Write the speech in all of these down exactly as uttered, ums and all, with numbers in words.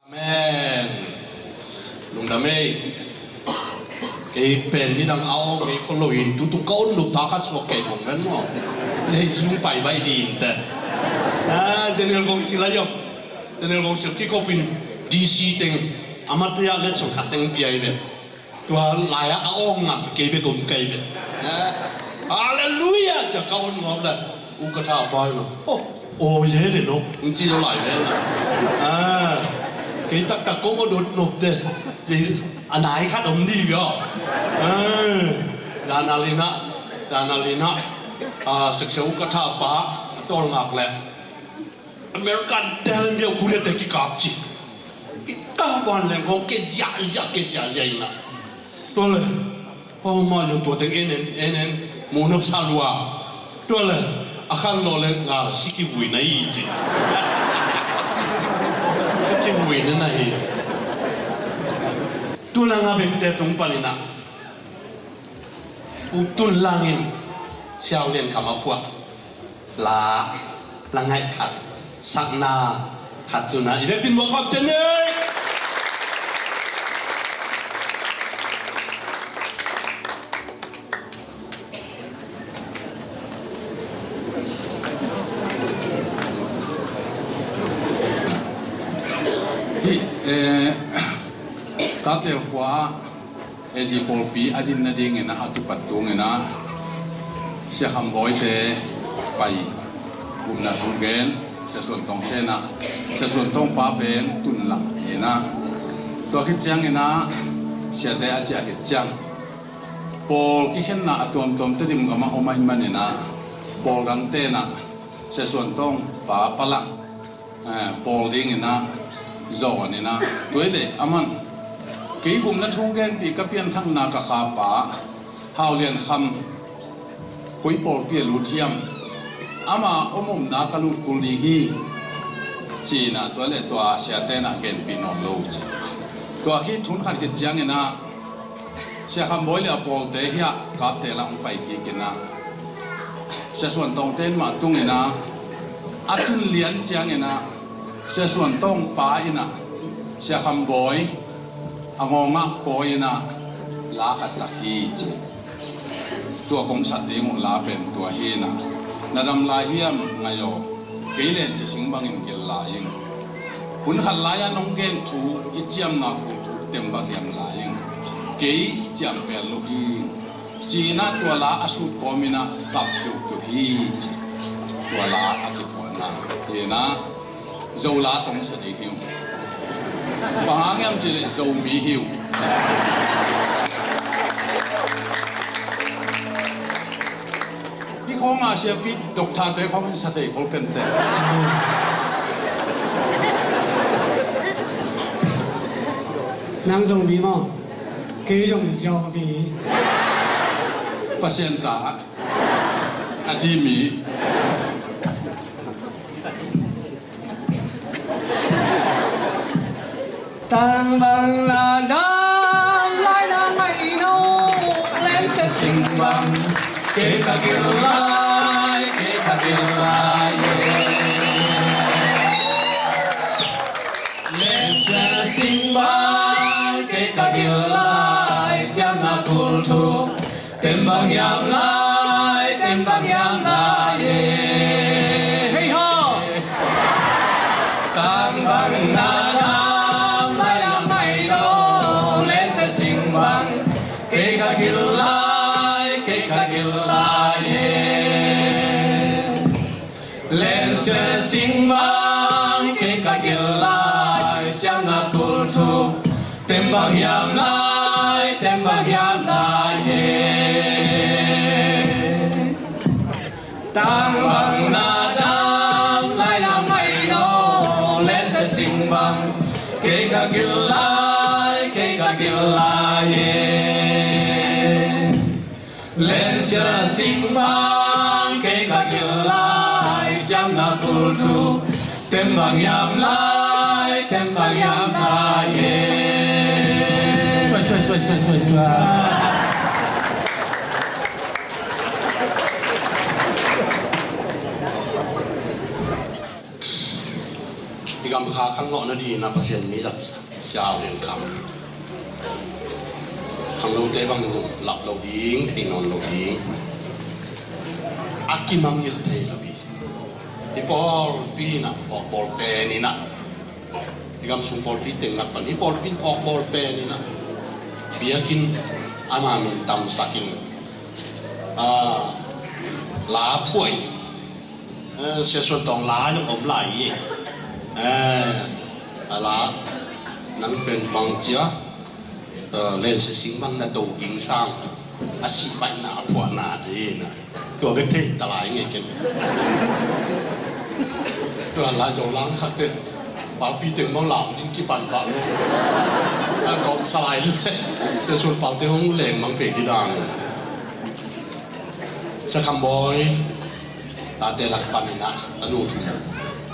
Amen. Lungdam ei. Kei pen nidang a awng kei khol lo in, tutung ka on lo ta khat suak kei thong ven maw. Jesu pai bai din te. Ah, General Council a yom. General Council kick off in D C teng. Amat ya let song khat teng pi ai ve. Tua lai-ah a awng ngam kei bek om kei bek. Halleluiah, cia ka on ngawp le. U ka tha pai lo. Oh, oh, ye le lo. Ng ci lo lai ve na. Ah, kei taktak kong odot nop te. Ci a nai khat om di ve aw. Ah, dan a lina, dan a lina. Ah, sekse u ka tha pa, a tol ngak le. American te hal miau Korea te kikap ci. Kikap van leng kong ke zia zia ke zia zia ina. Tua le. Oh ma yung tua teng enen enen munop salua. Tua le. A khan lo le nga siki vui na i ci. Siki vui na na i. Tua le nga beng te tung panina. U tun langin siau lian kama pua. La, la ngaih khat, sakna khat tuna i vekpi in muak khawm cian ni. Hih, eh, Tatel khua ah A G pawlpi a din nadingin ah a kipat tungin ah Sia Kham Bawi te pai gupna thu gen, Sia Suan Tawng te in ah, Sia Suan Tawng pa pen tun lang in ah, tua khit ciangin ah siate a ciah khit ciang pawl kikhenna a tuamtuam Tedim gamah om ahih manin ah pawl dangte in ah Sia Suan Tawng pa palang eh, pawl dingin ah zawn in ah, tua hi leh aman kei gupna thu genpih ka pianthakna ka khapa Hau Lian Kham koi pawlpi a lut hiam, ama om omna ka lut kul ding hi, ci-in ah tua le tua siate in ah genpih nawn lo ci. Tua khit hun khat khit ciangin ah Sia Kham Bawi le a pawlte hiah kapte lah hong pai kik in ah Sia Suan Tawng te in mah tungin ah a tun lian ciangin ah Sia Suan Tawng pa in ah Sia Kham Bawi a ngawngah pawi in ah la khat sak hi ci. Tua kong sak ding uh la pen tua hi in ah, na dam lai hiam ngai aw, kei Len Sia Sing bangin gel lai ing. Hun khat lai-ah nong gen thu i ciamna kul thu tem bang hiam lai ing. Kei ciam pel lo hi, ci-in ah tua la a sut kawmin ah kap keuhkeuh hi ci. Tua la a kiphuahna hi in ah, Zo la tong sa ding hi uh. Bang hang hiam cih leh Zomi hi uh. Hih khawng a siapi doctor te khawng in sa thei khol kenteh. Nang Zomi maw? Kei zong Zomi. Pasian ta a Zimi. Tang bang na dam lai na mai no, Len Sia Sing bang, kei ka gil lai, kei ka gil lai, eh. Len Sia Sing bang, kei ka gil lai, ciamna kul thu. Tem bang hiam lai, tem bang hiam lai, eh. Hei ho. Tang bang na dam lai na mai no, Len Sia Sing bang, kei ka gil lai, kei ka gil lai, eh. Len Sia Sing bang, kei ka gil lai, ciamna kul thu. Tem bang hiam lai, tem bang hiam lai, eh. Tang bang na dam lai na mai no, Len Sia Sing bang, kei ka gil lai, kei ka gil lai, eh. Len Sia Sing bang, kei ka gil lai, ciamna kul thu. Tem bang hiam lai, tem bang hiam lai, eh. Suai, suai, suai, suai, suai, suai. I gam kha khang Nawh na ding in a Pasian mi zat Sia Lian Kham. Khanglote bang lap lo ding, thei nawn lo ding. A kimangngilh thei lo hi. Hih pawlpi in a awk bawl pen in a, hih gam sung pawlpi teng lak pan hih pawlpi in awk bawl pen in a, biakinn ama min tamsak in, ah, la phuah in, eh, Sia Suan Tawng la zong om lai hi. Eh, a la nang pen bang cia, eh, lensia sing bang na to ging sang, a sih paihna a phuahna hi na. Tua bek thei ta lai ngei ken. Tua lai Zo langsakte pawlpi teng bang lam ding kipan pah lo. A tawm sa lai le Sia Suan Paute hong leng mang pe hi dang. Sia Kham Bawi tate lak pan in a, a nu thum,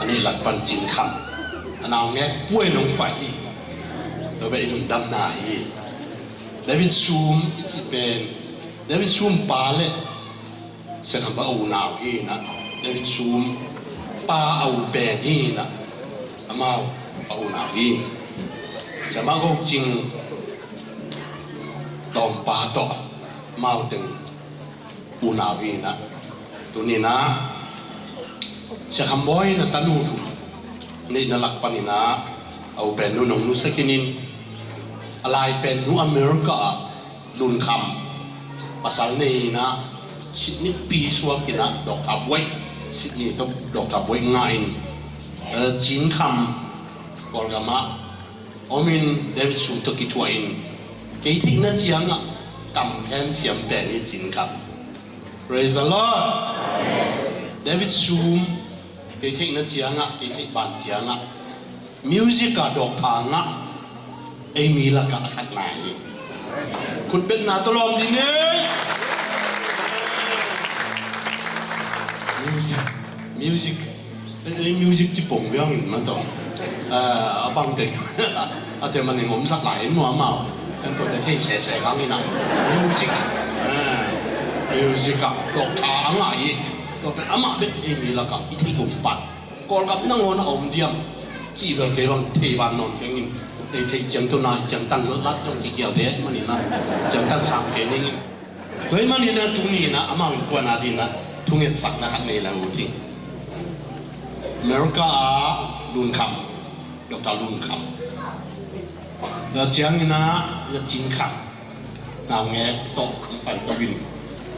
a nih lak pan Cin Kham, a naungek Puai Nong Paih hi. Tua bek i lungdamna hi. David Sum i cih pen, David Sum pa le Sia Kham Bawi a unau hi na, David Sum pa a u pen hi na, amau a unau hi. Sia Ma Go Cing Tawng pa tawh amau teng unau hi na. Tuni in a Sia Kham Bawi in a tanu thum, nih na lak pan in a, a u pen Nu Nong Nu Sa Khin in, a lai pen Nu America ah Lun Kham, pasal nei in a, Sydney pi suak in a, Doctor Buaih, Sydney tawh Doctor Buaih ngah in, eh, Cin Kham, Kawlgam ah om in David Sum tawh kithuah in, kei theihna ciangah kam phen siam pen hi Cin Kham. Praise the Lord. David Sum, kei theihna ciangah, kei theih ban ciangah, music ah dawk pha ngah ei mi lakah a khatna hi. Khutbetna tawh lawm dih ni. Music, music. Ei, ei, music ci pong biang in man tawh. Ah, a bang te a te man in omsak lai in mua mau. Kan tawh te thei sese kang in a. Music. Ah, music ah dawk tha a ngah hi. Tua pen amah bek ei mi lakah i theih gum pan. Kawlgam nangawn a om diam. Cih bel kei bang thei ban nawn keng in. Thei thei ciang tawh nai ciang tan lat zong kikhial dek man in a. Ciang tan sang kei ning in. Tua ahih manin a tuni in a amau innkuan a dingin a thungetsakna khat nei leng uh ci. America ah Lun Kham, Doctor Lun Kham. Tua ciangin a Cin Kham, naungek tawh hong pai to in,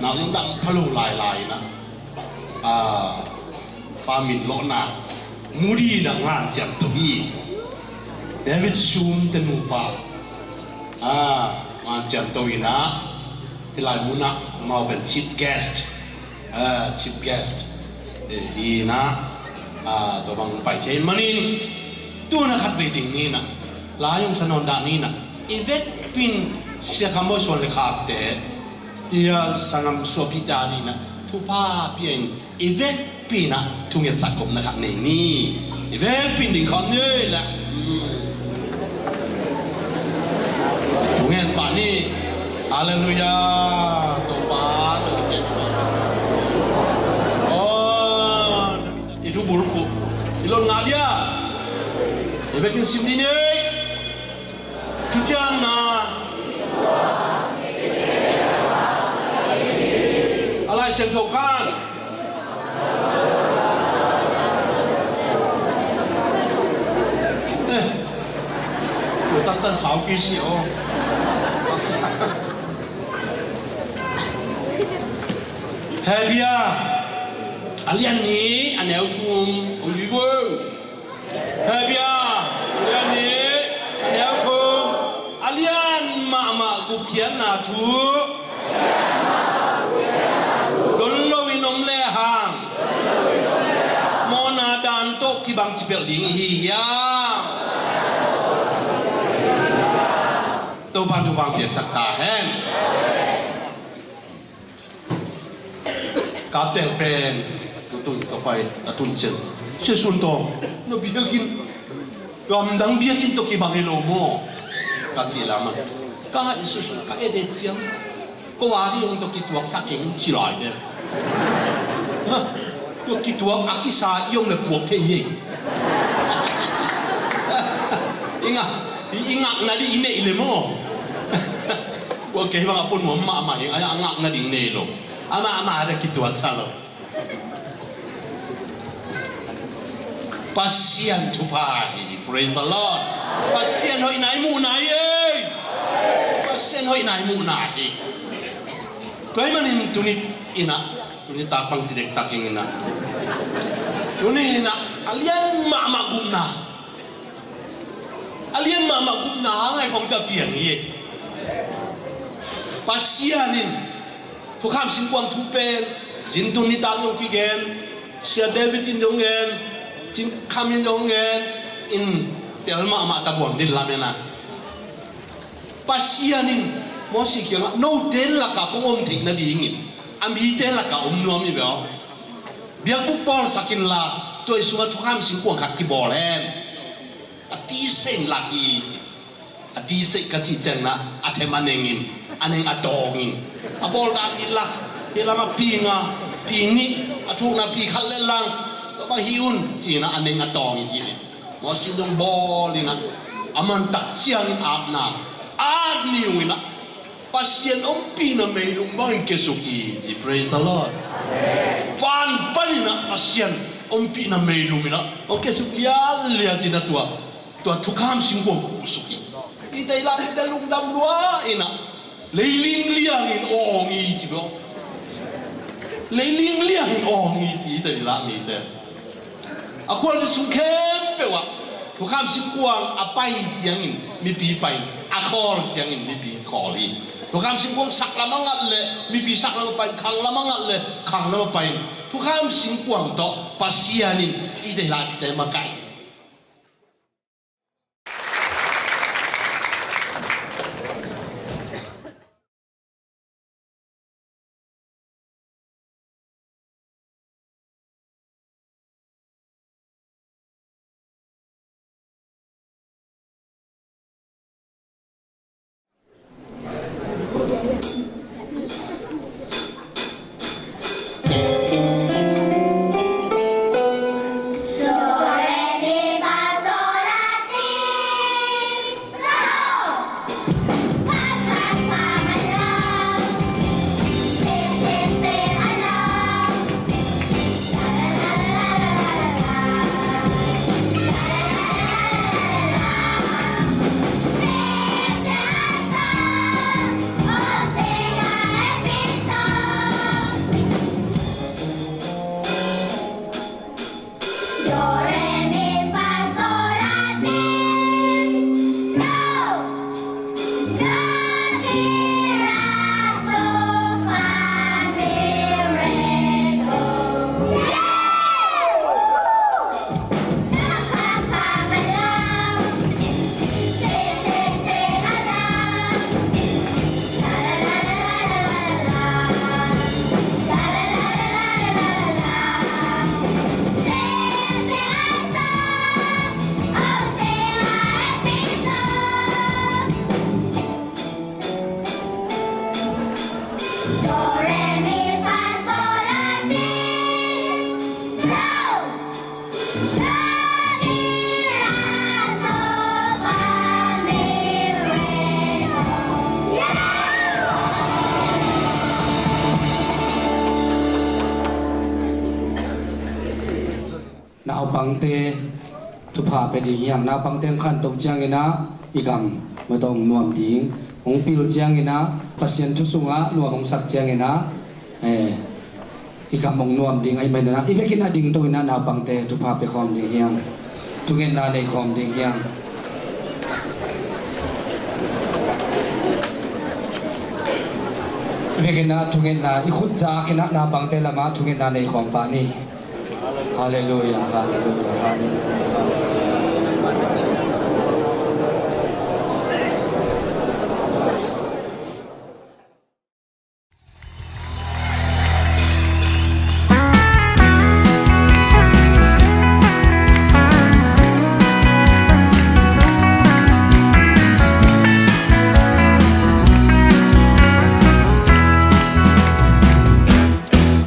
naungek dang pha lo lailai in a, ah, pa min lawhna Moody in a ngan ciamteh hi. David Sum te nupa, ah, ngan ciamteh in a, hih lai mun ah amau pen chief guest, ah, chief guest, eh, hi in a, ah, tua bang pai thei manin, tu in a khat vei ding ni in a, lai hong sa nawn dah ni in a, i vekpi in Sia Kham Bawi suan le khakte, i, ah, sanggam suahpih dah ni in a, thupha pia in, i vekpi in a thungetsak gawpna khat nei ni. I vekpi in ding khawm ni le. Hmm. Thungen pah ni. Halleluiah. Topa, Topa. Oh, i thu bulphuh i lot ngah dia. I vekin sim dih ni. Khristian na. A Lai Siangtho khan. Eh. Tua tantan sau kisi aw. Hebia a lian nih a neu thum, ong ui bo. Hebia a lian nih a neu thum. A lian mahmah gupkhiatna thu don loin om lehang mawhna dan tawh kibang cipelh ding ihi hiam? Topan thupha piaksak ta hen. Ka tel pen, tutun ka pai, a tun cian. Sia Suan Tawng, na biakinn, gamdang biakinn tawh kibang hi lo maw? Ka ci lam a. Ka i susu, ka et et ciang. Ko a di ong tawh kituak sak keng ci lai de. Ha? Tawh kituak a kisa i ong le puak thei hi. I ngak, i, i ngakna ding i neih le maw. Kua kei bang a pon nuam mahmah ing, a ngakna ding nei lo. Amah amah a da kituak sa lo. Pasian thupha hi. Praise the Lord. Pasian hoihna i muhna hi ei. Pasian hoihna i muhna hi. Tua ahih manin tuni in ah, tuni tak bang ci dektak ing in ah, tuni in ah a lian mahmah gupna, a lian mahmah gupna hang ai khong ta piang hi. Pasian in Thukham Singkuang thu pen zintun nitak zong kigen, Sia David in zong gen, Cing Kham in zong gen, in tel mahmah ta buang ding lamen ah. Pasian in Mosi kiangah note lakah kong om theih nadingin a mite lakah om nuam hi ve aw. Biakbuk bawlsak inla tua i sungah thukham singkuang khat kibawl hen. A tise in lak hi ci. A tise ka cih ciangin a them a nengin, a neng a dawngin, a bawl dan in lak, hi lamah pi nga, pi nih, a thukna pi khat le lang, tua bang hi un ci-in a neng a dawngin hi. Mosi zong bawl in ah, a mantak ciangin apna at ni uh in ah, Pasian ompihna meilum bangin kiasuk hi ci. Praise the Lord. Van panin ah Pasian ompihna meilum in ah hong kiasuk liatliat in ah tua, tua thukham singkuang khuhsuk hi. I tei lah mite lungdam lua in ah leiling liangin awng hi ci bawh. Leiling liangin awng hi ci i tei lah mite. A khualzin sung khempeuh ah thukham singkuang a pai ciangin mipi pai, a khawl ciangin mipi khawl hi. Thukham singkuang sak lam a ngat le mipi sak lam a pai, khang lam a ngat le khang lam a pai. Thukham singkuang tawh Pasian in i deihte makaih. Naupangte thupha pia ding hiam? Naupangte hong khantoh ciangin ah i gam mah tawh hong nuam ding, hong pil ciangin ah Pasian thu sungah nuam hong sak ciangin ah, eh, i gam hong nuam ding ahih manin ah i vekin ah dingto in ah naupangte thupha pia khawm ding hiam? Thungetna nei khawm ding hiam? I vekin ah thungetna, i khut zak in ah naupangte lamah thungetna nei khawm pah ni. Halleluiah, halleluiah, halleluiah, halleluiah.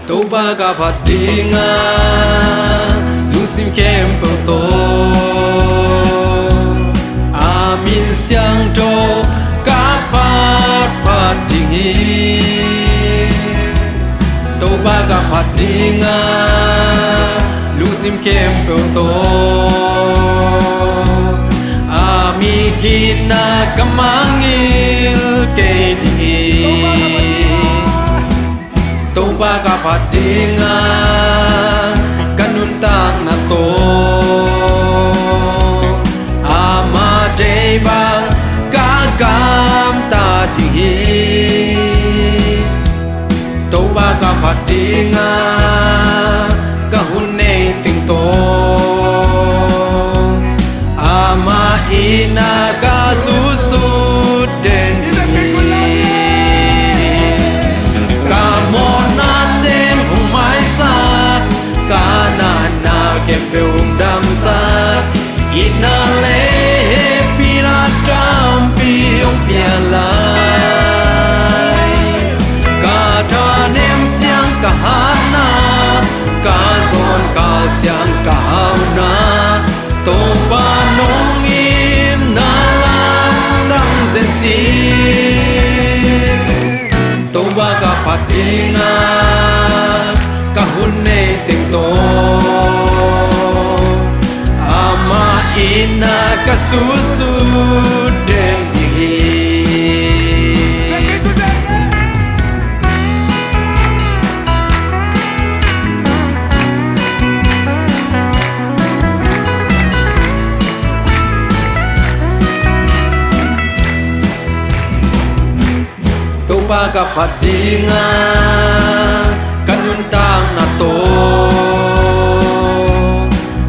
Topa ka phat dingah lungsim khempeuh tawh a Min siangtho ka phat phat ding hi. Topa ka phat ding a, lungsim khempeuh tawh a mi hina ka mangngilh kei ding hi. Topa ka phat ding a, ka nuntakna tawh ama deih bang ka gamta ding hi. Topa ka phat ding a, ka hun nei teng tawh ama inn ah ka suksuk den ding hi. Ka mawhna teng hong maisak, ka natna khempeuh hong damsak, itna le hehpihna tampi hong pia lai. Ka thanem ciang ka hatna, ka zawnkal ciang ka hauna, Topa nong it na lamdang zen sih. Topa ka phat ding a, ka hun nei teng tawh ama inn ah ka suksuk den ding hi. Topa ka phat ding a, ka nuntakna tawh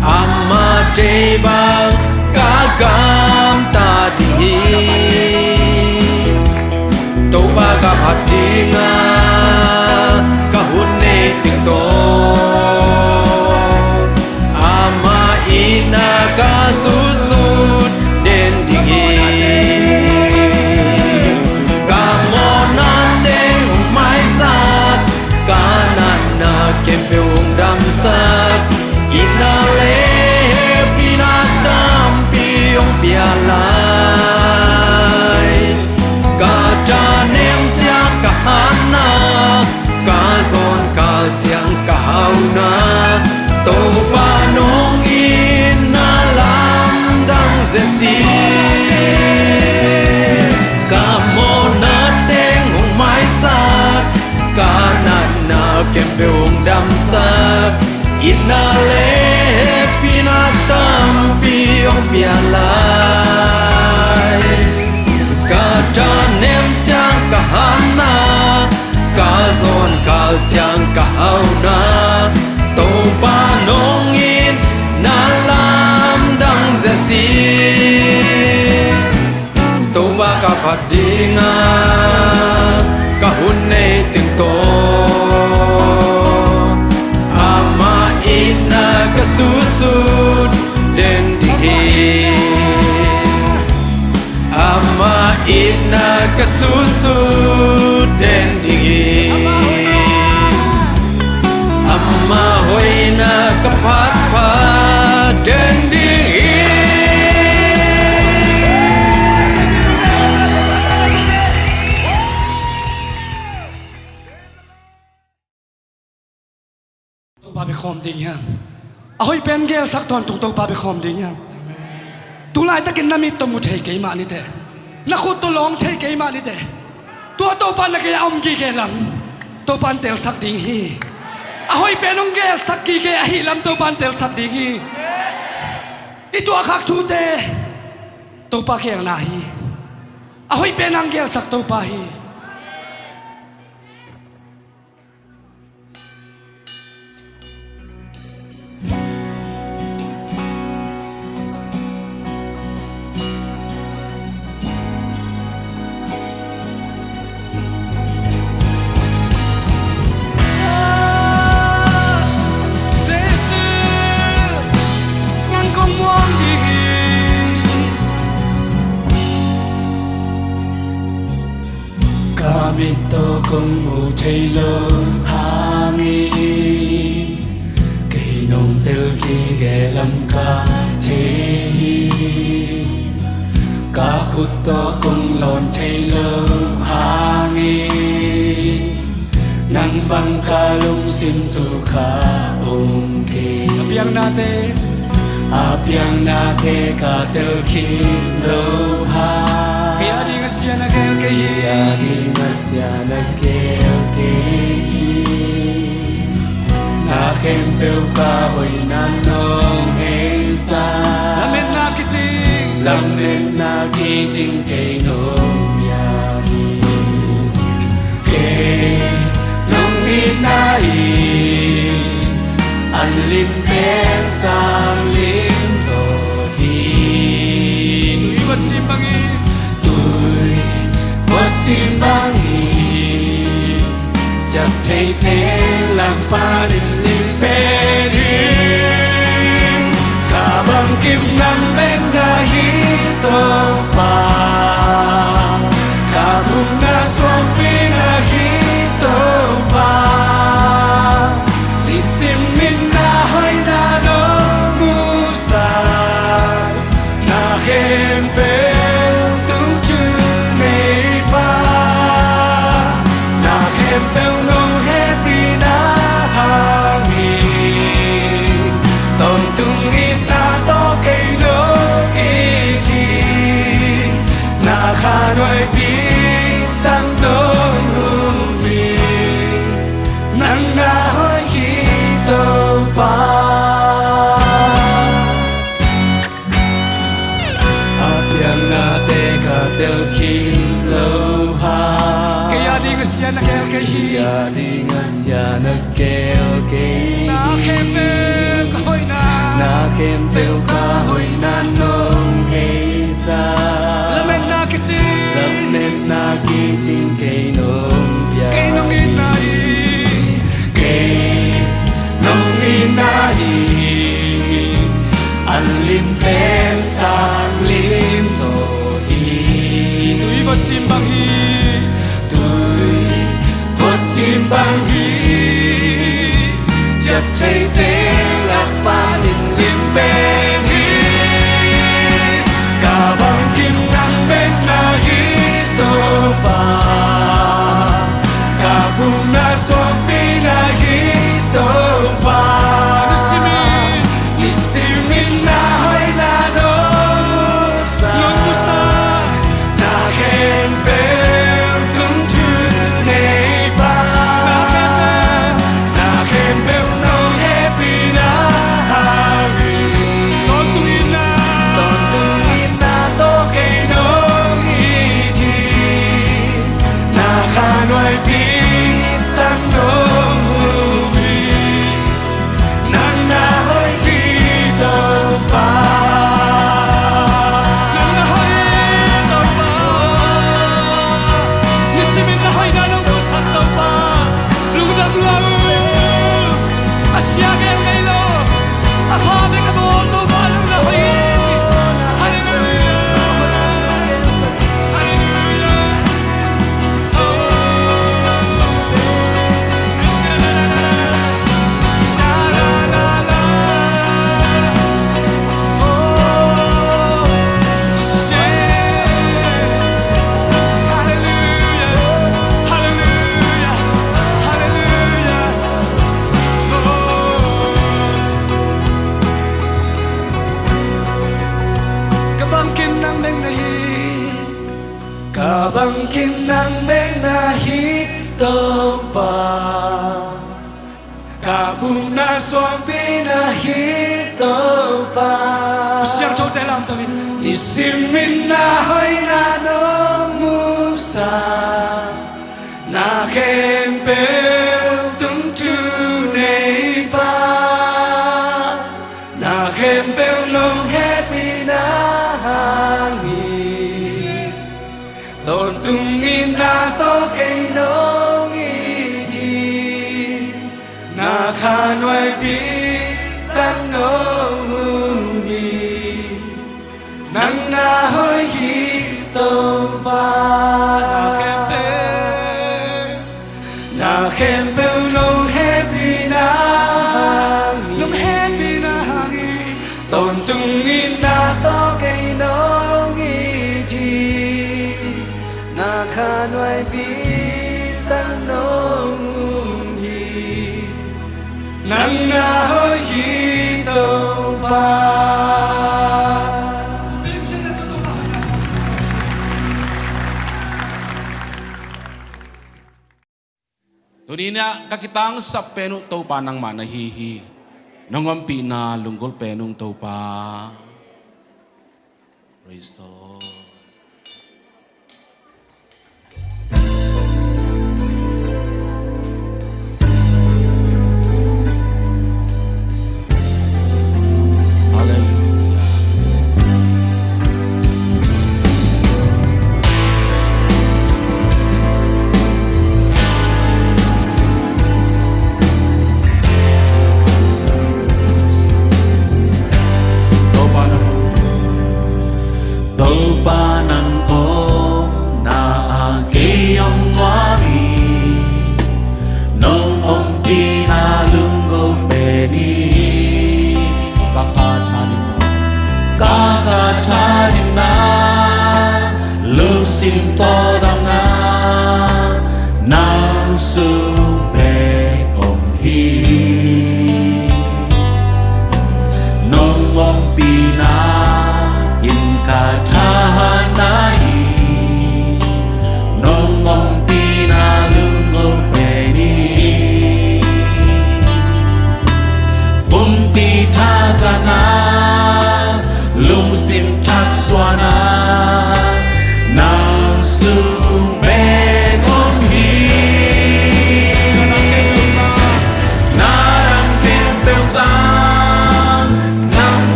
ama deih bang ka gamta ding hi. Topa ka phat ding a, ka hun nei teng tawh ama inn ah ka suksuk den ding hi. Ka mawhna teng hong maisak, ka natna khempeuh hong damsak, itna le hehpihna tampi hong pia lai. Ka thanem ciang ka hatna, ka zawnkal ciang ka hauna, Topa nong it na lamdang zen sih. Ka mawhna teng hong maisak, ka natna khempeuh hong damsak, itna le hehpihna tampi hong pia lai. Ka thanem ciang ka hatna, ka zawnkal ciang ka hauna, Topa nong it na lamdang zen sih. Topa ka phat ding a, ka hun nei teng tawh ama inn ah ka suksuk den ding hi. Ama inn ah ka suksuk den ding hi. Ama hoihna ka phat phat den ding hi. Topa bia khawm ding hiam? A hoih pen gelsak tawntung Topa bia khawm ding hiam? Tu laitakin na mit tawh mu thei kei mah ni teh, na khut tawh lawng thei kei mah ni teh, tua Topa na gei a om gige lam Topa in telsak ding hi. A hoih pen hong gelsak gige ahih lam Topa in telsak ding hi. I tuahkhak thute Topa geelna hi. A hoih pen hong gelsak Topa hi. Jesu, nang kong muang ding hi. Ka mit tawh kong mu thei lo hangin, kei nong tel gige lam ka thei hi. Ka khut tawh kong lawn thei loh hangin nang bang ka lungsim sukha om kei. A piang nate, a piang nate ka tel khin loh hang. Kei a ding a sia na gel kei hi. Kei a ding a sia na gel kei hi. Na khempeuh ka hoihna nong heisa. Lametna kicing, lametna kicing kei nong bia hi. Kei nong itna in an lim pen sang lim zaw hi. Tui vot cim bang hi. Tui vot cim bang hi. Ciap theite lak panin lim pen hi. Ka bangkim nang bek na hi Topa. Ka bupna suangpi na hi Topa. Nisim in na hoihna nong musak. Na khempeuh tung thuneipa. Na khempeuh nong hehpihna hangin tawntung itna tawh kei nong it hi. Na khanuaipih tak nong um hi. Nang na hoih hi Topa. A piang nate ka tel khin loh hang. Kei a ding a sia na gel kei hi. Kei a ding a sia na gel kei hi. Na khempeuh ka hoihna. Na khempeuh ka hoihna nong heisa. Lametna kicing, lametna kicing kei nong bia. Kei nong itna hi. Kei nong itna hi. An lim pen sang lim zaw hi. Tui vot cim bang hi. Tui vot cim bang hi. Ciap theite lak panin lim pen hi. Ka bangkim nang bek na hi Topa. Ka bupna suangpi na hi Topa. Nisim in, nisim in na hoihna nong musak. Nong musak. Na khempeuh tung thuneipa. Na khempeuh, na khempeuh nong hehpihna hangin tawntung itna, tawntung itna tawh kei nong it hi. Na khanuaipih tak nong um hi. Nang na hoih hi Topa. Nang na hoih hi Topa. Nisimin na hoihna nong musak Topa. Lungdam lua uh. A sia gel ngei lo. A pha bek a bawl Topa, nang na hoih hi. Halleluia. Halleluia. Ka bangkim nang bek na hi. Ka bangkim nang bek na hi Topa. Ka bupna suangpi na hi Topa. Siangthote lamto in. Nisimin na hoihna nong musak. Na khempeuh tung thuneipa. Na khempeuh nong hehpihna hangin tawntung itna tawh kei nong it hi. Na khanuaipih tak nong um hi. Nang na hoih hi Topa. Na khempeuh, na khempeuh nong hehpihna hangin, nong hehpihna hangin tawntung itna tawh kei nong it Kha nuaipi tak nong um hi. Nang na hoih hi Topa. Tuni-in ah ka kitangsap pen uh Topa nangmah na hi hi. Nong ompihna lunggulh pen ung Topa. Praise the Lord. Hallelujah. Topa na, Topa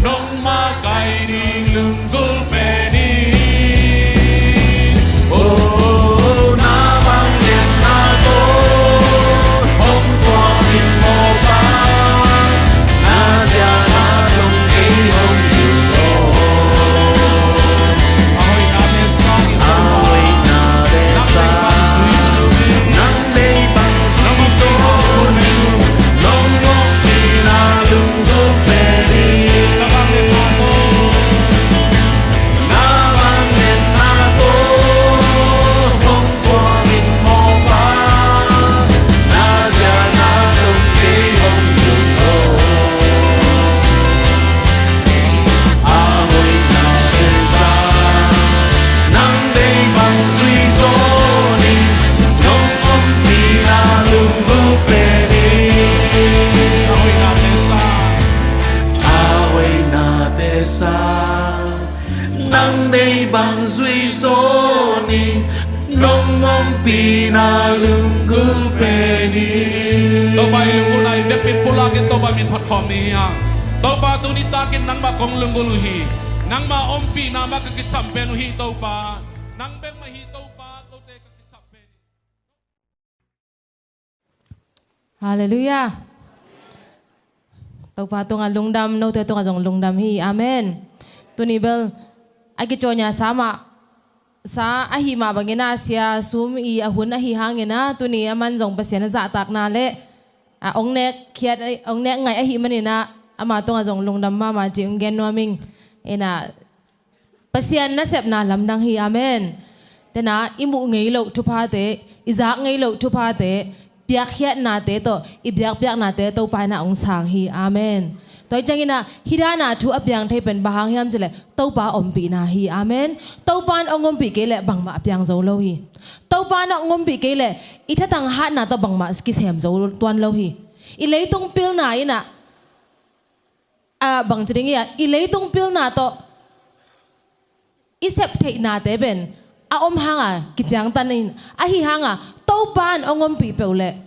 Nangmah kai ding lunggulh pen in. Oh, na bang lianna tawh hong tuam in mawhpa, na ziahna tawh kei hong hilh aw. A hoihnate sang, a hoihnate sang, nang deih bang zui zaw ning. Nong ompihna lunggulh pen in. Na bang lianna tawh hong tuam in mawhpa, na ziahna tawh kei hong hilh aw. A hoihnate sang, nang deih bang zui zaw ning. Nong ompihna lunggulh pen in. A hoihnate sang, a hoihnate sang, nang deih bang zui zaw ning. Nong ompihna lunggulh pen in. Topa i lunggulhna i vekpi-in pulak in Topa min phat khawm ni hi hang. Topa, tuni takin nangmah kong lunggulh uh hi. Nangmah ompihna mah ka kisam pen uh hi Topa. Nang bek mah hi Topa, kote ka kisam pen hi. Halleluiah. Topa tungah lungdam, note tungah zong lungdam hi. Amen. Tuni bel a kicawn a sa mah, sa ahih mah bangin ah, sia sum i a hun ahih hangin ah, tuni aman zong Pasian a zahtakna le a hong nek khiat, hong nek ngaih ahih manin ah, ama tungah zong lungdam mahmah cih hong gen nuam ing. Ina, Pasian nasepna lamdang hi. Amen. Tena i muh ngei loh thuphate, i zak ngei loh thuphate, piakkhiatnate tawh i biakpiaknate Topa in ah hong sang hi. Amen. Tua hi ciangin ah, hih dana thu a piang thei pen bang hang hiam cih leh Topa ompihna hi. Amen. Topa in hong ompih kei leh bangmah a piang zo lo hi. Topa in ah hong ompih kei leh i thatang hatna tawh bangmah kisem zo tuan lo hi. I leitung pilna in ah, a, bangci ding hi a, i leitung pilna tawh i sep theihnate pen a om hanga kiciangtan in, ahih hanga Topa in hong ompih peuh leh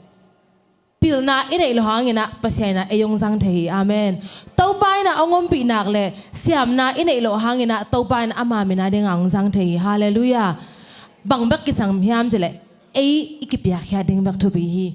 pilna i neih loh hangin ah Pasian in ah ei hong zang thei hi. Amen. Topa in ah hong ompih nak leh siamna i neih loh hangin ah Topa in ama min a dingin hong zang thei hi. Halleluiah. Bang bek kisam hiam cih leh ei i kipiakkhiat ding bek thupi hi.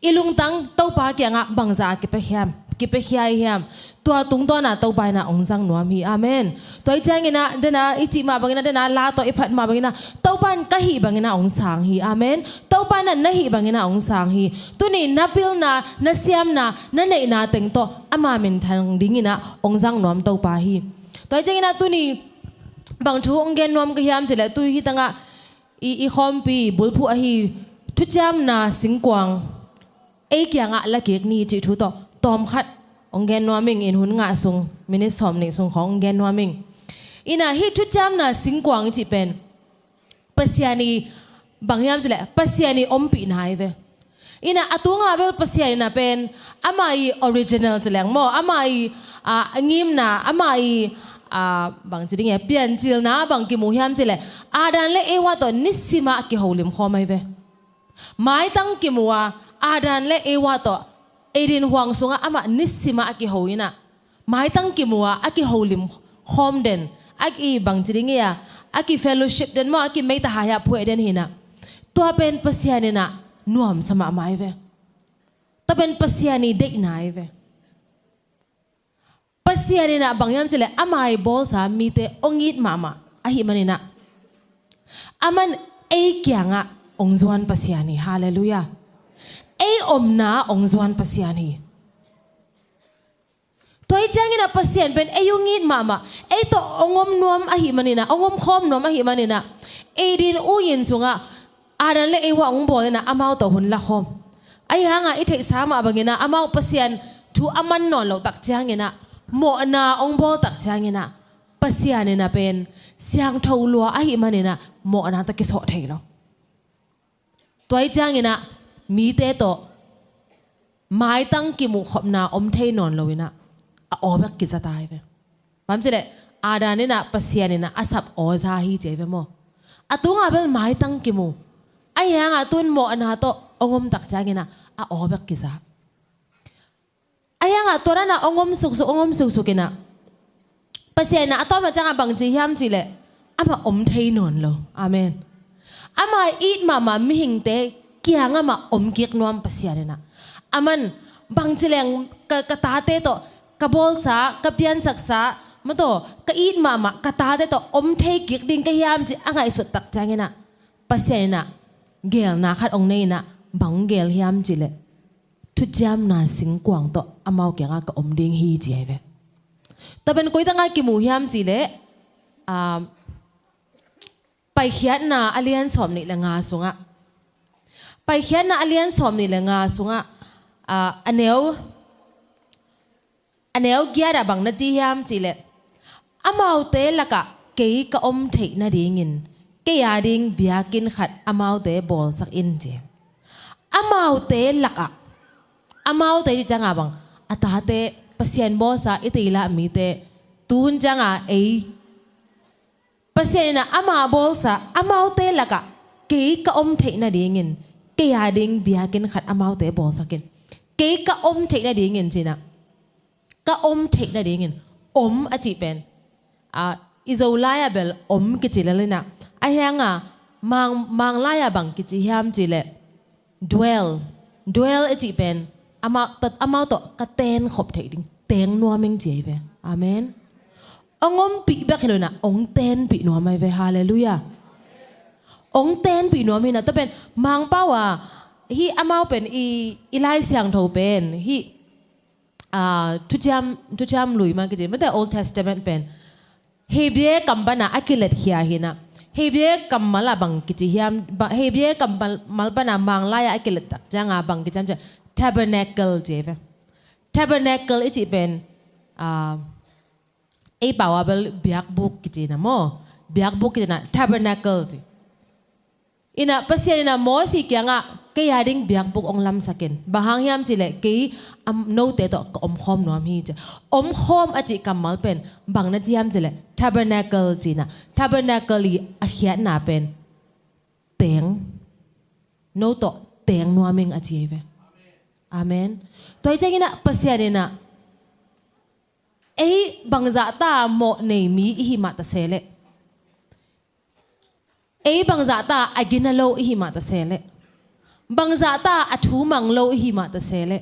I lungtang Topa kiangah bangzah a kipiakhia hiam, kipiakhia hiam, tua tungtawna Topa in ah hong zang nuam hi. Amen. Tua hi ciangin ah, dena i cih mah bangin ah, dena la tawh i phat mah bangin ah, Topa in ka hih bangin ah hong sang hi. Amen. Topa in ah na hih bangin ah hong sang hi. Tuni na pilna, na siamna, na neihna teng tawh ama minthang dingin ah hong zang nuam Topa hi. Tua hi ciangin ah tuni bang thu hong gen nuam ka hiam cih leh, tu hi tangah i, i khawmpi bulphuh ahi thuciamna singkuang ei kiangah lakik ni cih thu tawh tawmkhat hong gen nuam ing. In hun ngah sung, minit sawm nih sung khawng hong gen nuam ing. Ina, hih thuciamna singkuang i cih pen Pasian i, bang hiam cih leh Pasian i ompihna hi ve. Ina, a tungah bel Pasian in ah pen ama i original ci leng maw, ama i, a, ngimna, ama i, a, bangci ding e, piancilna bang kimu hiam cih leh, Adam le Eva tawh nisimah kiholim khawm ahi ve. Maitang kimu a, Adam le Eva tawh Eden huang sungah amah nisimah a kiho in ah, maitang kimu a, a kiholim khawm den, a ki, bangci ding e a, a ki fellowship den maw, a ki meita hai-ah phueh den hi in ah, tua pen Pasian in ah nuamsa mahmah ahi ve. Tua pen Pasian i deihna ahi ve. Pasian in ah bang hiam cih leh ama i bawlsa mite hong it mahmah ahih manin ah, aman ei kiangah hong zuan Pasian hi. Halleluiah. Ei omna hong zuan Pasian hi. Tua hi ciangin ah Pasian pen ei hong it mahmah, ei tawh hong om nuam ahih manin ah, hong om khawm nuam ahih manin ah, Eden huang sungah Adam le Eva hong bawl in ah amau tawh hun la khawm. Ahih hangah i theihsa mah bangin ah, amau Pasian thu a man nawn loh tak ciangin ah, mawhna hong bawl tak ciangin ah, Pasian in ah pen siangtho lua ahih manin ah mawhna tawh kisawh thei lo. Tua hi ciangin ah mite tawh maitang kimuh khopna om thei nawn lo in ah, a aw bek kiza ta hi ve. Bang hiam cih leh Adam in ah Pasian in ah a sap aw za hi ci hi ve maw. A tungah bel maitang kimu. Ahih hangah tun mawhna tawh hong om tak ciangin ah, a aw bek kiza. Tua dan a ong om suksuk, ong om suksuk in ah, Pasian in ah a tawpna ciangah bang ci hiam cih leh, amah om thei nawn lo. Amen. Amah it mahmah mihingte kiangah mah om kik nuam Pasian in ah. Aman bang ci leng ka, ka tate tawh, ka bawlsa, ka piansaksa, mataw, ka it mahmah ka tate tawh om thei kik ding ka hiam cih a ngaihsut tak ciangin ah, Pasian in ah geelna khat ong nei in ah, bang geel hiam cih leh, thuciamna singkuang tawh amau kiangah ka om ding hi, ci ahi ve. Tua pen koi tangah kimu hiam cih leh, ah, Paikhiatna a lian sawm nih le nga sungah, Paikhiatna a lian sawm nih le nga sungah, ah, a neu, a neu giat ah bang na ci hiam cih leh, amaute lakah kei ka om theih nadingin kei a ding biakinn khat amaute bawlsak in, ci. Amaute lakah, amaute cih ciangah bang, a tate, Pasian bawlsa i teilah mite, tuhun ciangah ei, Pasian in ah amah bawlsa amaute lakah kei ka om theih nadingin kei a ding biakinn khat amaute bawlsak in. Kei ka om theih nadingin, ci in ah, ka om theih nadingin. Om a cih pen, ah, i Zo lai-ah bel om kici lel in ah, ahi hangah Mang, Mang lai-ah bang kici hiam cih leh, dwell. Dwell i cih pen amau, amau tawh ka tengkhop theih ding, teng nuam ing, ci ahi ve. Amen. Ong ompih bek hi lo in ah, ong tenpih nuam ahi ve. Halleluiah. Ong tenpih nuam hi in ah, tua pen Mangpau a, hih amau pen i, i Lai Siangtho pen hih, ah, thuciam, thuciam lui mah kici, mate, Old Testament pen Hebrew kammal ah a kiletkhia hi in ah, Hebrew kammal ah bang kici hiam, ba, Hebrew kammal, mal pan ah Mang lai-ah a kilet tak ciangah bang kici hiam cih leh, tabernacle, ci ahi ve. Tabernacle i cih pen, ah, ei pau ah bel biakbuk kici in ah maw, biakbuk kici in ah, tabernacle ci. In ah Pasian in ah Moses kiangah kei a ding biakbuk ong lamsak in. Bang hang hiam cih leh kei, am, note tawh ka omkhawm nuam hi, ci. Omkhawm a cih kammal pen bang na ci hiam cih leh, tabernacle, ci in ah. Tabernacle i a khiatna pen teng, no tawh teng nuam ing, a ci ahi ve. Amen. Tua hi ciangin ah Pasian in ah ei bangzahta mawh nei mi i hih mah ta se leh, ei bangzahta a gina lo i hih mah ta se leh, bangzahta a thu mang lo i hih mah ta se leh,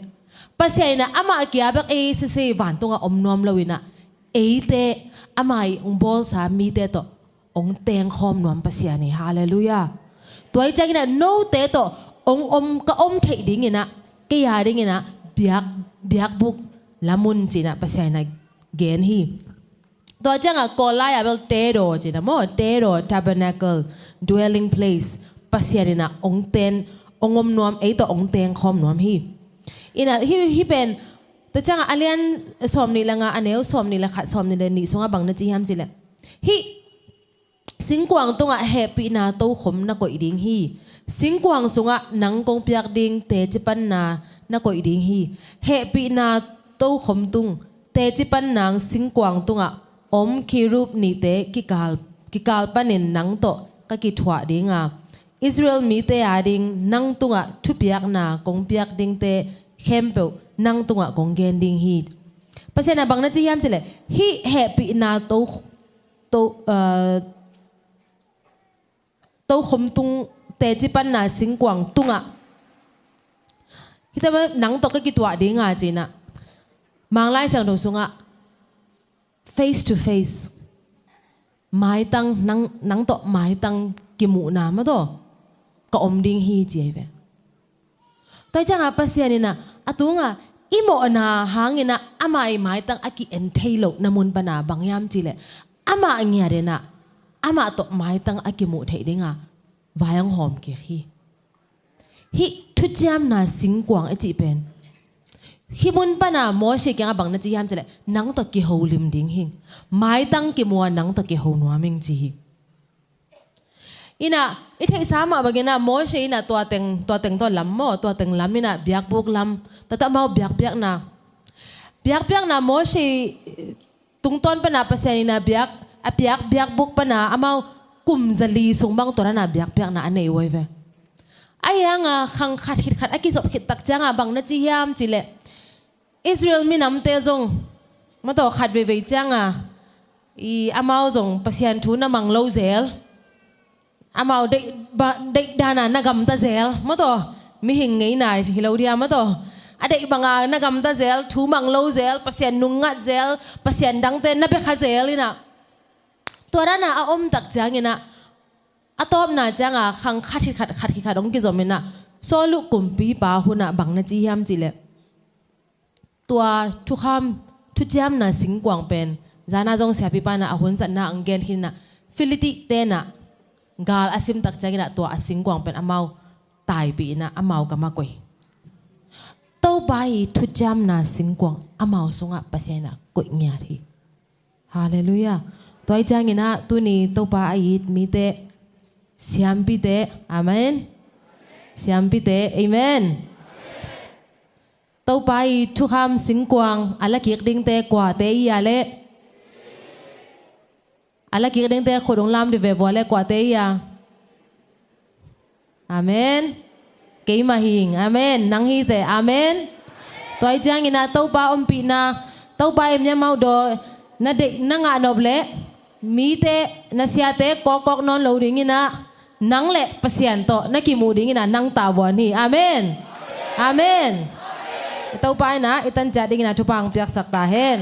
Pasian in ah amah kia bek ei sese vantungah om nuam lo in ah, eite, amah i ong bawlsa mite tawh ong tengkhawm nuam Pasian hi. Halleluiah. Tua hi ciangin ah note tawh ong om, ka om theih dingin ah, kei a dingin ah biak, biakbuk lam un, ci in ah Pasian in ah gen hi. Tua ciangah Kawl lai-ah bel tedaw ci in ah maw, tedaw, tabernacle, dwelling place. Pasian in ah ong ten, ong om nuam, ei tawh ong tengkhawm nuam hi. In ah hih, hih pen, tua ciangah a lian sawm nih le nga, a neu sawm nih le khat, sawm nih le nih sungah bang na ci hiam cih leh, hih singkuang tungah hehpihna tokhom na koih ding hi. Singkuang sungah nang kong piak ding teci panna na koih ding hi. Hehpihna tokhom tung, teci pan nang singkuang tungah om kherub nihte kikal, kikal panin nang tawh ka kithuah ding a, Israel mite a ding nang tungah thupiakna kong piak dingte khempeuh nang tungah kong gen ding hi. Pasian in ah bang na ci hiam cih leh, hih hehpihna to, to, ah, tokhom tung, teci panna singkuang tungah, hih tawh nang tawh ka kituah ding a, ci in ah, Mang Lai Siangtho sungah face to face, maitang, nang, nang tawh maitang kimuhna mah tawh ka om ding hi, ci ahi ve. Tua hi ciangah Pasian in ah a tungah i mawhna hangin ah amah i maitang a ki-en thei lohna mun pan ah bang hiam cih leh, amah ngiat in ah amah tawh maitang a kimuh theih ding a vai ong hawm kik hi. Hih thuciamna singkuang i cih pen, hih mun pan ah Mose kiangah bang na ci hiam cih leh, nang tawh kiho lim ding hi ing, maitang kimu a nang tawh kiho nuam ing, ci hi. In ah i theihsa mah bangin ah Mose in ah tua teng, tua teng tawh lam maw, tua teng lam in ah biakbuk lam, tua tawh amau biakpiakna, biakpiakna Mose tungtawn pan ah Pasian in ah biak, a piak biakbuk pan ah amau kum zali sung bang tua dan a biakpiakna a nei uh ahi ve. Ahi hangah khang khat khit khat a kizop khit tak ciangah bang na ci hiam cih leh, Israel minamte zong, mataw, khat veivei cianga, i amau zong Pasian thu na mang lo zel, amau deih, ba, deih dana na gamta zel, mataw, mihing ngeina hi lo dia, mataw, a deih banga na gamta zel, thu mang lo zel, Pasian nungngat zel, pasian dangte na pia kha zel ina. Tua dana a om tak ciangina, a tawpna cianga khang khat hi khat, khat hi khat hong kizom ina, Saul uh kumpipa huna bang na ci hiam cihleh, tua thukham, thuciamna singkuang pen, zana zong siapipa na a hun zatna ang gen khin ina, Filistite na gal a sim tak ciangina tua a singkuang pen amau taipih ina amau gama koih. Topa i thuciamna singkuang amau sungah Pasian ina koih ngiat hi. Halleluiah. Tua i ciangina tuni Topa a it mite, siampite, amen. Siampite, amen. Topa i thukham singkuang a lakik dingte kuate ia le, a lakik dingte khut hong lam di ve vua le kuate ia. Amen. Keima hing. Amen. Nang hite. Amen. Tua i ciangina Topa ompihna, Topa i miamau do na deih na ngah nop le mite na siate kawkkawk nawn lo dingina, nang le Pasian tawh na kimuh dingina nang tavuan hi. Amen. Amen. Topa ina i tan ciat dingina thupha ang piaksak ta hen.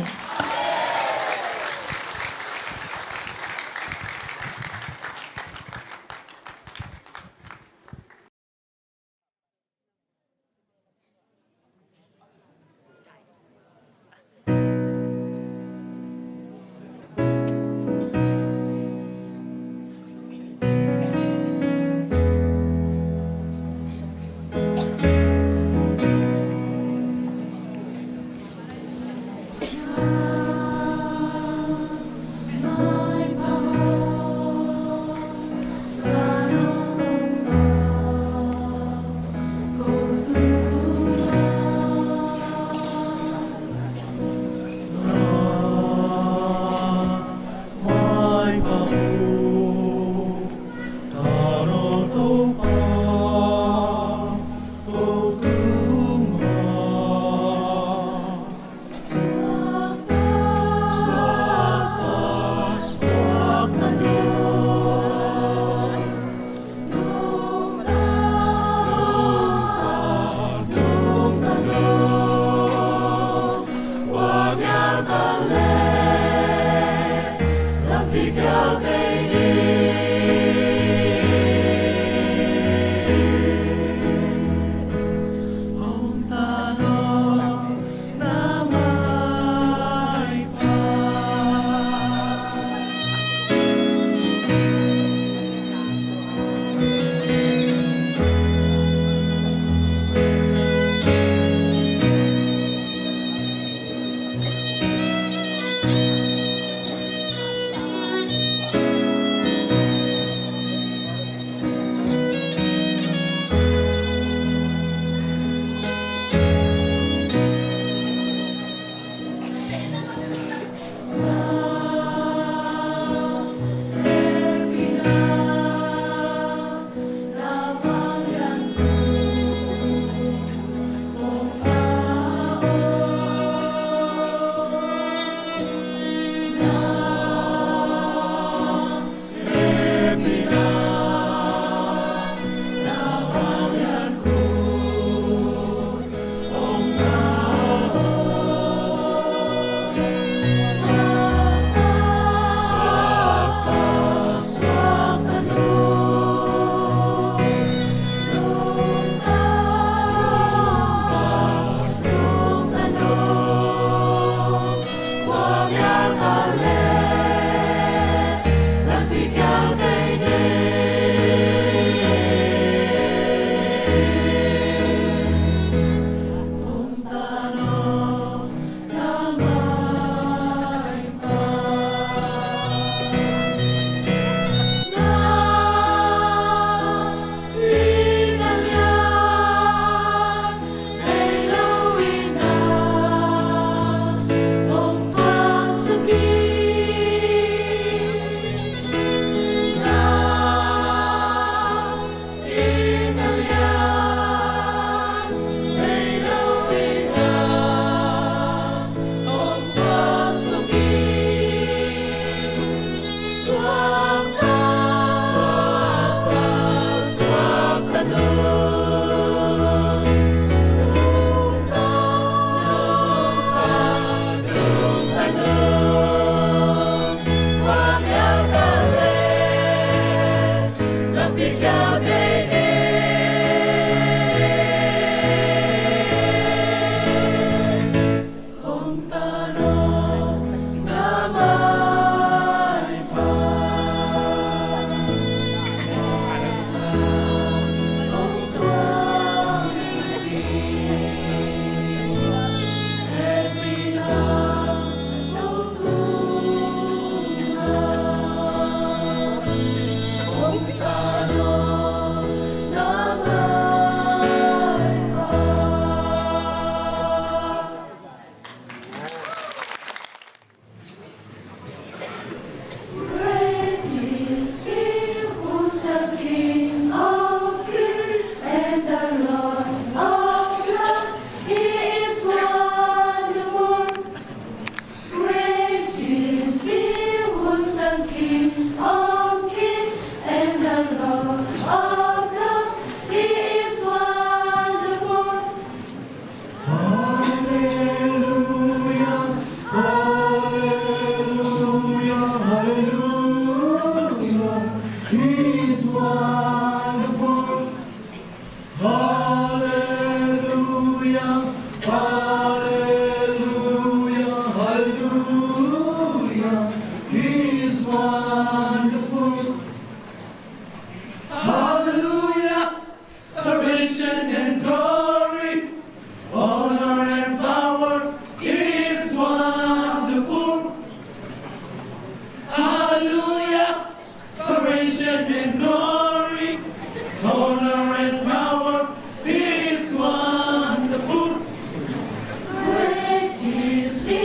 He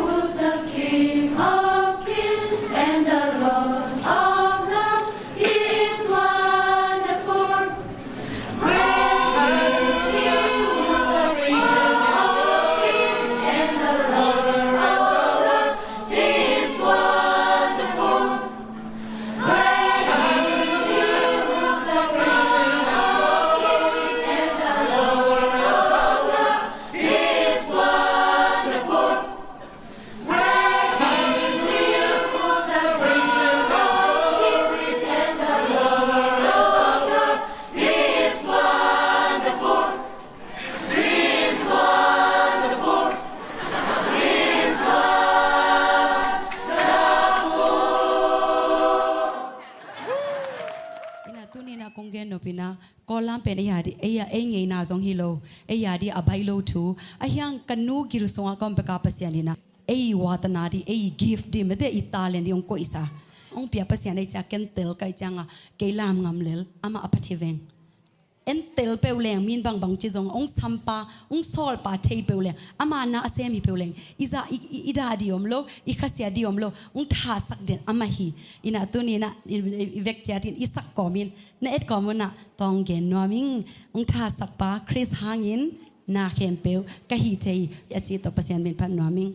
was the King of kings and the Lord of lords. He is wonderful. Great is he who is the King of kings and the Lord of lords. He is wonderful. Ina tuni ina kong gen nop ina, Kawl lam pen ei a di, ei a, ei ngeina zong hi lo, ei a di a baih lo thu. Ahi hang ka nu gil sungah ka om peka Pasian ina, ei watana di, ei gift di, mete i talent di hong koihsa. Hong pia Pasian ei cia ken tel kai cianga, kei lam ngam lel, amah a phat hi veng. En tel peuh leng, min bangbang ci zong, hong sampa, hong sawlpa thei peuh leng, ama na a sem hi peuh leng, i za, i, i, i dah di om lo, i khasia di om lo, hong thasak den amah hi. Ina tuni ina, i, i, i vek ciatin, i sak kawmin, na et kawm una, tawng gen nuam ing, hong thasakpa, Khrist hangin, na khempeuh, ka hi thei, a ci tawh Pasian min phat nuam ing.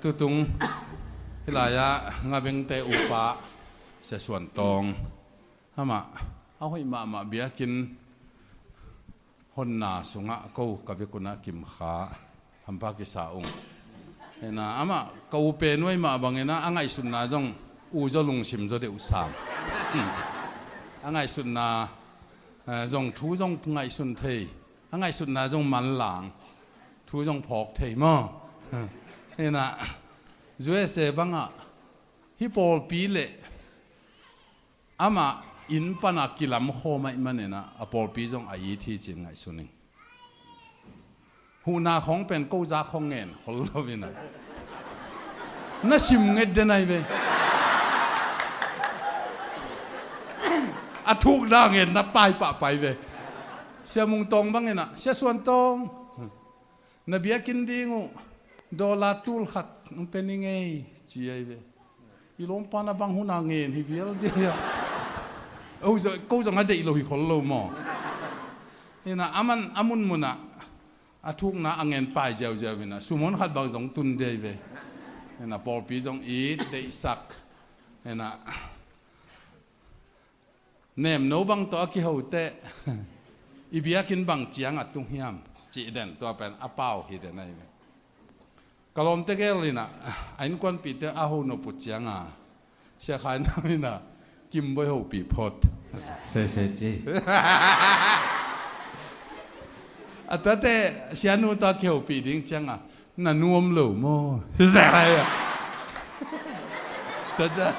Tutung hih lai-ah Ngabengte upa Sia Suan Tawng, amah a hoih mahmah biakinn honna sungah ko ka vekun ah kimkha hampha kisa ung. Hena amah ka u pen uai mah bangin ah a ngaihsutna zong u zaw lungsim zaw deuh sam. A ngaihsutna, eh, zong thu zong ngaihsun thei, a ngaihsutna zong manlang, thu zong phawk thei maw? Hena U S A bangah hih pawlpi le amah inn pana kilam khawm ahih maninah a pawlpi zong a it hi ci-in ngaihsun ing. Huhna khawng pen ko zak khawng ngen khol lo inah na sim nget den ahi ve. A thukna ngen na pai pah pai ve. Sia Mung Tawng banginah, Sia Suan Tawng, na biakinn ding uh dollar tul khat hong pe ning ei, ci ahi ve. I lawmpa na bang huna ngen hi vial dia. Ko zong a deih lo hi khol lo maw? Hena aman a munmunah a thukna a ngen pai ziauziau inah sum hon khat bang zong tun dia hi ve. Hena pawlpi zong it deihsak. Hena nemno bang tawh a kiho teh i biakinn bang ciang a tung hiam cih den, tua pen a pau hi den ahi ve. Ka lawmte gel inah a innkuanpihte a ho nop uh cianga Sia Khai Nau inah Kim Bawi hopih phot. Sese ci. A tate sianu tawh a kihopih ding cianga na nuam lo maw? Hi zek lai a. Tua ciang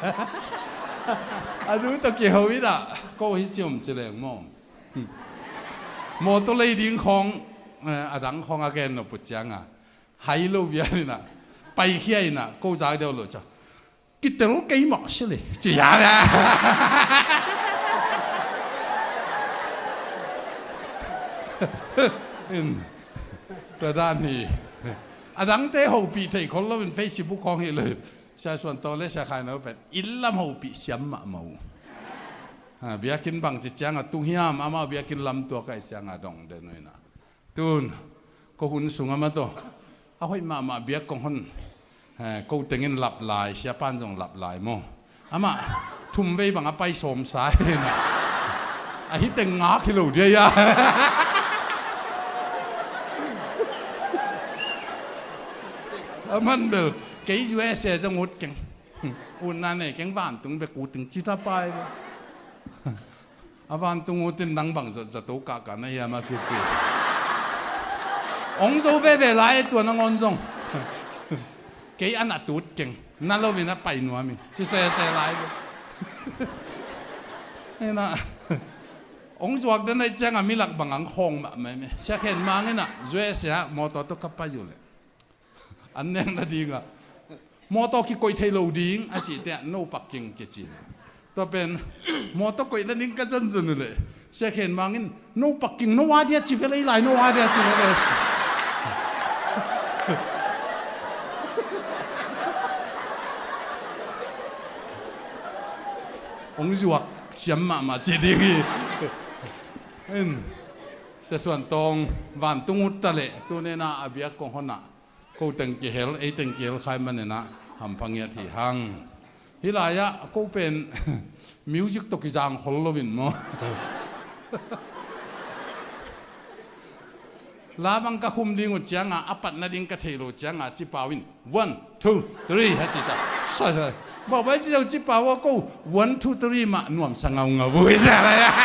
a nu tawh kiho inah ko hi ci om ci leng maw? Mawtaw lei ding khawng, eh, a dang khawng a gen nop uh cianga hai lo vial inah paikhia inah ko zak deuh lo ciang kitel kei mah sia le ci a. In, tua dan hi. A dangte hopih thei khol loin Facebook khawng hi lo. Sia Suan Tawng le Sia Khai Nau pen inn lam hopih siam mahmah uh. Ha, biakinn bangci cianga tung hiam, amau biakinn lam tuak ahih cianga dong den uh inah. Tun ko hun sungah mah tawh a hoih mahmah biak kong hon, eh, ko tengin lap lai, siapan zong lap lai maw? Amah thum vei bang a pai sawmsa hi inah a hi teng ngak hi lo dia ia. A man bel kei U S A zong ut keng. Utna nei keng, vantung bek ut teng ci ta pai ve. A vantung utin nang bang zato kahkah na hiam a kici. Ong zo veve lai e tua nangawn zong. Kei a na tut keng na loin a pai nuam in ci sese lai ve. Hena ong zuak den ahih cianga milak bang ang khawng mahmah e. Sia Khen Mang inah U S A mawtaw tawh ka pai uh leh an nek nadingah mawtaw kikoih thei lo ding a cihte ah no parking kici. Tua pen mawtaw koih nading ka zanzan uh leh Sia Khen Mang in no parking, no adia ci ve lei lai, no adia ci ve lei. Ong zuak siam mahmah ci ding hi. In, Sia Suan Tawng vantung ut ta leh tunena a biak kong honah ko teng kihel, ei teng kihel khai maninah hampha ngiat hi hang. Hih lai-ah ko pen music tawh kizang khol loin maw? La bang ka khum ding uh cianga a pat nading ka thei lo cianga cipau in one, two, three ha ci ta. Sai sai. Bawbai ci zong cipau a ko one, two, three mah nuamsa ngaungau uh hi sa lai-ah.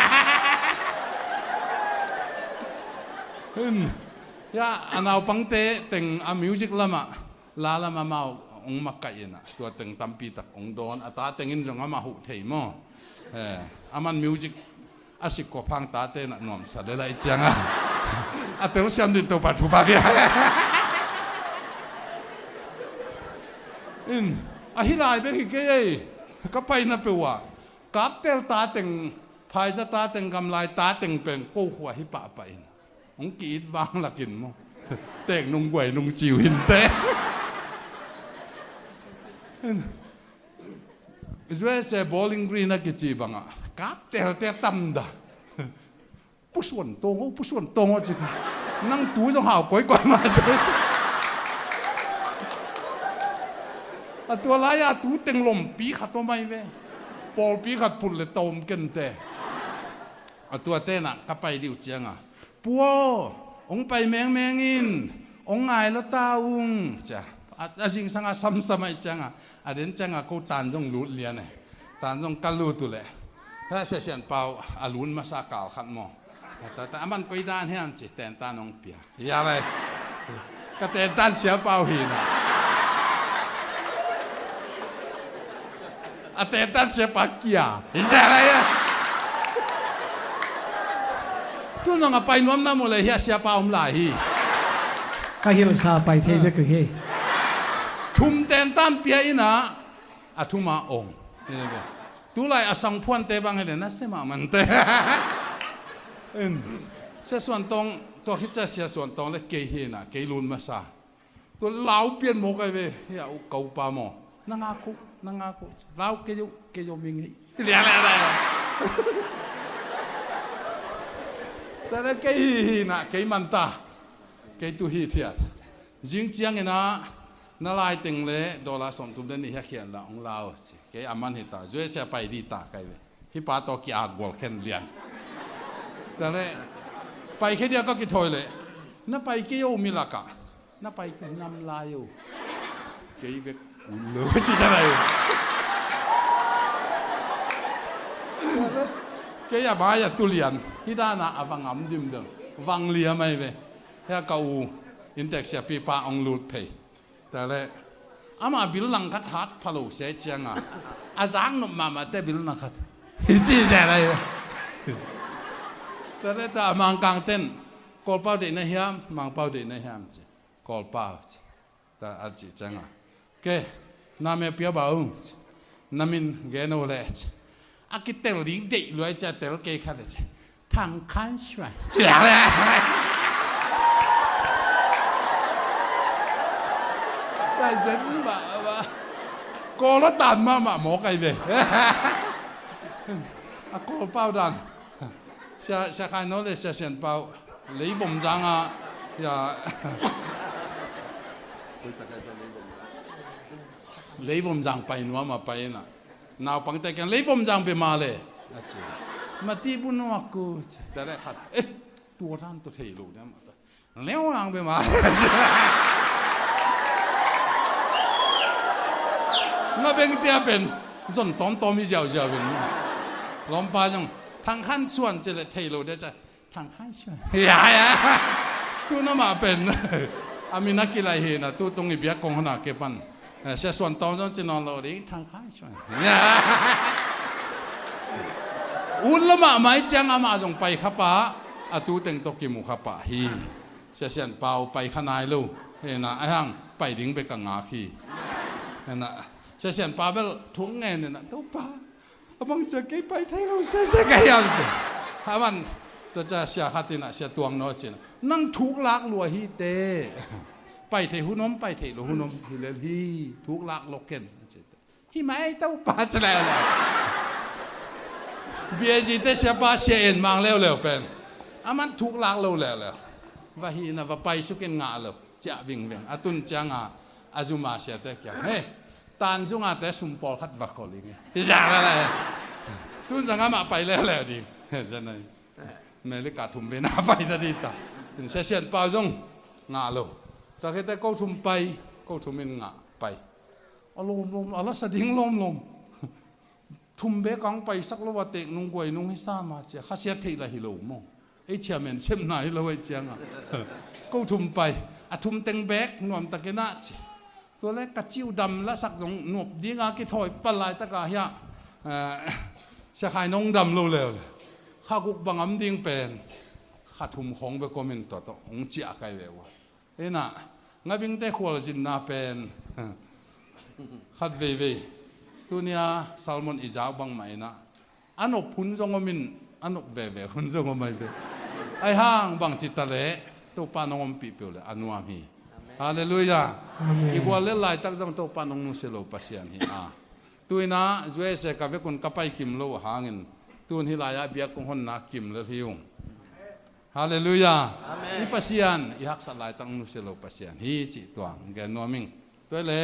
Ya, a naupangte teng a music lamah, la lamah amau hong makaih inah tua teng tampitak hong dawn, a ta tengin zong amah huh thei maw? Eh, aman music a sikkhop hang tate inah nuamsa le laih cianga a telsiam din Topa thupha pia. In, ahi lai bek hi kei ei. Ka paina peuh ah kaptel ta teng, phaiza ta teng, gamlai ta teng pen ko khua hi pahpah in hong ki-it vang lakin maw? Tek nung guai nung ciu hinte. U S A Bowling Green a kici bangah kaptelte tamda. Pusuan tawng o, pusuan tawng o ci. Nang tu zong hau koikoi mah ci. A tua lai-a tu teng lompi khat om ai ve. Pawlpi khat put le tawm kente. A tua tenah ka pai dih uh cianga, "Pu aw, hong pai mengmeng in, hong ngai lawta ung," cia. A, a zingsanga samsam ai cianga, a den cianga ko tan zong lut lian e. Tan zong ka lut uh leh, "Hah, Sia Sian Pau, a lun masa kal khat maw? Ta, ta, a man koi dan hiam?" ci, tentan hong pia. Hi a lai. Ka tentan Sia Pau hi na. A tentan Sia Pa kia. Hi sia lai a. Tu nong a pai nuam na mu le hi a Sia Pa om lai hi. Ka hilsa pai thei bek uh hi. Thum tentan pia ina, a thuma ong. Tulai a sangphuante bang hi le na se mahmante. Sia Suan Tawng, tua khit cia Sia Suan Tawng le kei hi na, kei lun masa. Tua lau pian mawk ai ve, hi a u ka upa maw. Na ngak uh, na ngak uh. Lau kei uh, kei uh mi ngei. Lia, lia, lia. Tua le kei hi hi na, kei manta. Kei tu hi thiat. Zing ciangin ah, na lai teng le, dollar sawmthum le nih hiak hian la, hong lau ci. Kei a man hi ta, U S A pai di ta kai ve. Hi pa tawh ki-at gual khen lian. Tua le, pai khe dia ka kithawi le, na pai kei o mi laka. Na pai kei nam lai o. Kei bek un lo, si sa lai. Kei a bai a tu lian. Hi dana a vang am dim dang. Vang liam ai ve. Hia ka u, intek sia pi pa ong lut phei. Tua le, ama bil lang khat hat pha lo sia cianga. A zak nop mama te bil lang khat. Hi ci sia lai. Tua le ta Mangkang ten. Kawlpau deih na hiam, Mangpau deih na hiam ci. Kawlpau ci. Ta a ci cianga. Ke, na me pia bau ci. Na min gen o le ci. A kitel ding deih luai cia tel kei khat le ci. Thang Khan Suan. Ci le. Kai zen ba ba. Ko lo tan mama mawk ai ve. A Kawlpau dan. Sia, Sia Khai No le Sia Sian Pau. Leivom zanga. Ya. Leivom zang pai nuama pai na. Naupangte kiang Leivom zang be ma le. A ci. Mati bu nuak ku. Tere khat. Eh, tua dan tua thei lo dia ma ta. Leo lang be ma. Nga beng tia pen. Zon tom tom hi ziau ziau ben. Lompa zong. Thang Khan Suan ci le thei lo dia ca. Thang Khan Suan. Ya, ya. Tu na ma pen. A min a kilai hi na, tu tung i biak kong hona ke pan. Eh, Sia Suan Tawng zong ci nawn lo ding, Thang Khan Suan. Ya. Un lo ma mai ciang ama zong pai khapa, a tu teng to kimu khapa hi. Sia Sian Pau pai kha nai lo. Hi na, a hang pai ding bek a ngak hi. Hi na, Sia Sian Pa bel thung ngen hi na, Topa. A bang cia kei pai thei lo sese ka hiam ci. A man, tua cia sia khat in a sia tuang naw cin. Nang thuk lak lua hi te. Pai thei hun om, pai thei lo hun om. Hi lel hi, thuk lak lo ken. Hi mai Topa ci leu leu. B A G te sia pa sia en mang leu leu pen. A man thuk lak lo leu leu. Va hi na va pai sukin ngah lo. Cia vingveng. A tun cianga a zuma sia te kiang. He. Tan zunga te sum pawl khat va khol ing e. Hi zang la la. Tun zang amah pai lele ding. Zan ai. Melika thum ve na pai ta di ta. Sia Sian Pau zong ngah lo. Ta khete ko thum pai, ko thum in ngah pai. A lom lom, a la sa ding lom lom. Thum bek ang paisak lo a tek nung guai nung hi sa ma cia. Kha sia theih la hi lo maw. Ei chairman sem nai lo ei cianga. Ko thum pai. A thum teng bek nuam takin a ci. Tua le ka ciu dam lasak zong nuap dinga kithawi pal laitaka hia. Eh, Sia Khai Nong dam lo leu le. Kha guk bang am ding pen. Kha thum khong bek komin tua tawh. Hong ciah kai ve ua. Ina, ngabingte khualzinna pen. Khat veivei. Tunia Salmon i zau bangmah ina. A nop hun zong omin, a nop veve hun zong om ai ve. Ai hang bangci ta le, Topa nong ompih peuh le, a nuam hi. Halleluiah. Amen. I gual le laitak zong Topa nong nusia lo Pasian hi a. Tuina, U S A ka vekun ka pai kim lo a hangin, tun hi lai-ah biak kong honna kim lel hi ung. Halleluiah. Amen. I Pasian, i haksat laitak nusia lo Pasian hi cih tuang gen nuam ing. Tua le,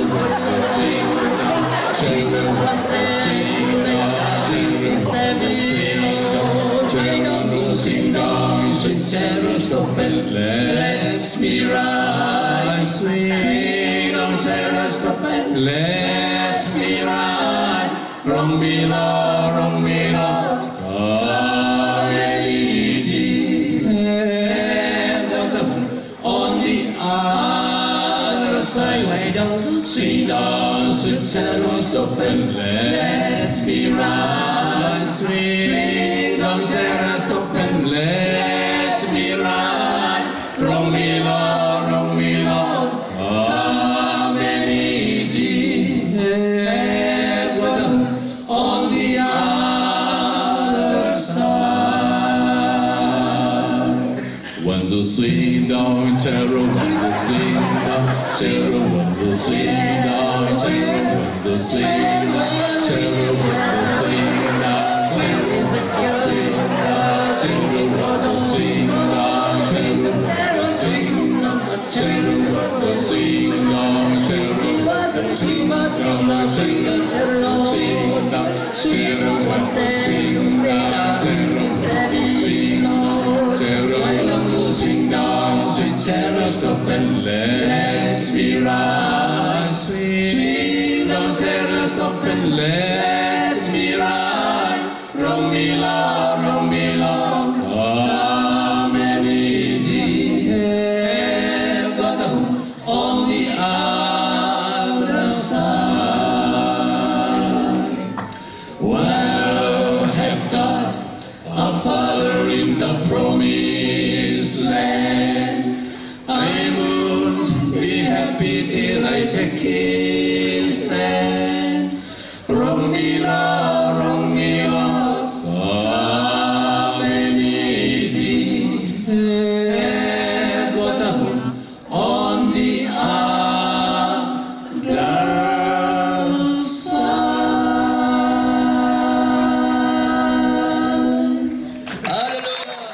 Bless me right, sweet, don't tear us up and bless me right. Wrong me, Lord, wrong me, Lord. Come and easy. On the other side, lie down, sit down, sit down, stop and bless me right, sweet. Sit down, sit down, stop and bless me right. Wrong me, Lord, wrong me, Lord. Come and easy. On the other side. One to swing down, zero, one to swing down, zero, one to swing down, zero, one to swing down, zero, one to swing down, zero, one to swing down, zero, one to swing down, zero, one to swing down. Bless me right, sweet, don't set us up and bless me right. Wrong me, Lord, wrong me, Lord. Come and easy. Have got the hook on the other side. Well, have got a father in the promised land. I won't be happy till I take his hand. Wrong me, Lord, wrong me, Lord. Come and easy. Have got a hook on the other side. Hallelujah.